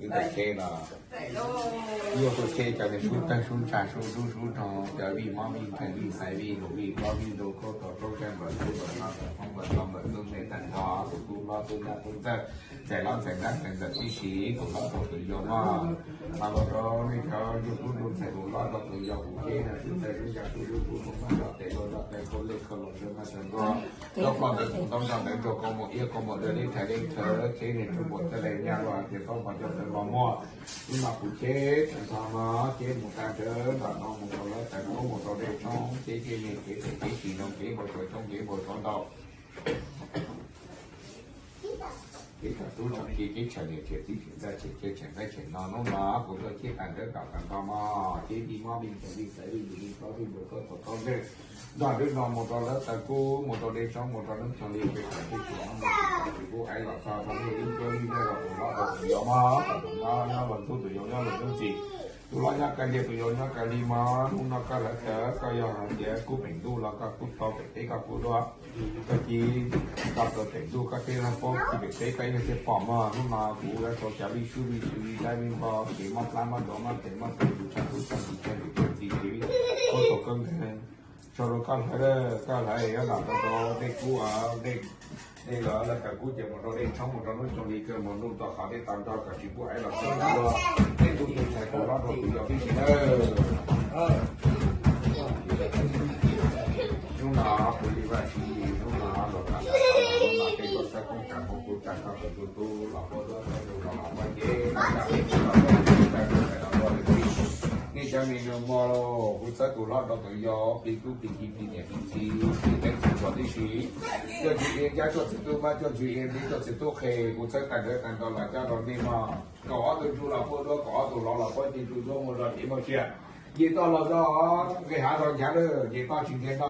Wb tuaj tsheb no, wb tuaj tsheb cov niag sub tawg sub ntsa sub dub sub nrog cov vij mob vij nkeeg vij xaiv vij nus vij npob vij nrau khaub tau roob sab npawm tub npawm no npawm qoob npawm tau npawm tub me tag nrho tus tub hlob tub nab tub ntxawg, ntxhais hlob ntxhais nrab ntxhais ntxawm tib si tus hlob rau tus yau no. Mas los rau nej cov yug tub yug ntxhais tus hlob rau tus yau kuv tsheb no sub tawg sub ntsa sub dub sub nrau maj nrog tes luaj nrog tes khaub lej khaub los nrog maj sawv nrog rau qhov ntawd tus ntaub nrog ntawd nrog kau mus iab kau mus dawb leb thaiv leb thawv tsheb niag tsuj npaum txawj lej nyab los tias tau pom cov tawv los muag. Hnub no kuv tsheb tag nrho no tsheb mus tag nrho nram no mus rau lawv tawm kub mus rau dej tshoob tsheb tsheb me kev pem kev tsis nroo kev npau suav tshoob kev npau suav ntau. Kev txhaum tub txhaum ki kev txhaum niam txhaum txiv txhaum ntxawg txhaum tsheb txhaum ntxawg txhaum no hnub no kuv tuaj tsheb tag nrho kom tag nrho mog tsheb vij mob vij nkeeg vij xaiv vij nus vij npob vij nrau khaub tau khaub nkeeg nrog dub no mus rau lawv tawm kub mus rau dej tshoob mus rau hnub txog li pem txog teb chaws no mus tsis pub aiv los txog rau nej ib cuab vij dawb los tus hlob rau tus yau mog, tus hlob nyob los ntxub tus yau nyob los ntxub ntxim. Tus hlob nyob kaw liag tus yau nyob kaw li mog, hnub no koj lawv tawm koj yog hais tias kub pem ntuj los koj kub tau pem teb koj kub dua. Koj ci tau rau pem ntuj koj teb laj paub ci pem teb koj ib leeg thiaj pom mog. Hnub no kuv yuav rau cov vij sub vij sw vij dab vij npo kev mob plab mob duav mob tes mob taw tus tshaj tub tshaj ntxhais tshaj niam tshaj txiv kev vij khaub tau khaub nkeeg. Sau rau koj hlawv, koj hlawv yuav lam rau rau dej kub, dej los lawv tawm kub ces mus rau dej tshoob mus rau hnub txog li kawg mus ntuj tau qhov dej tau nrog kom tsis pub aiv los txog dua. Dej kub tus ntxhais tus hlob rau tus yau tib si nawb. Hnub no kuv li vaj tsis hnub no los tau hnub no tej tuaj txhawb koob tsa hmoob kuv tsa koj tus tub tub los puab duab txhawb tus los los muaj cev los tsa peb tug los puab txhawb tsa tus ntxhais los puab lwm txij. Nej cov me nyuam mog los kuv txhawb tus hlob rau tus yau plig tub plig ki plig niam plig txiv plig teeb txhua txhua tib si. Cuaj tswv iab cab cuaj txiv tub mab cuaj tswv iab ntiab cuaj txiv tub qhe kuv txhawb tag nrho tag nrho los coj rau nej mog. Kaum ob tug ntsuj los puab duab kaum ob tug los los puab ci ntsuj duab muaj zog cev muaj sia. Nce toj los zog nqis hav zog nchav lawm nce toj tsis nce no.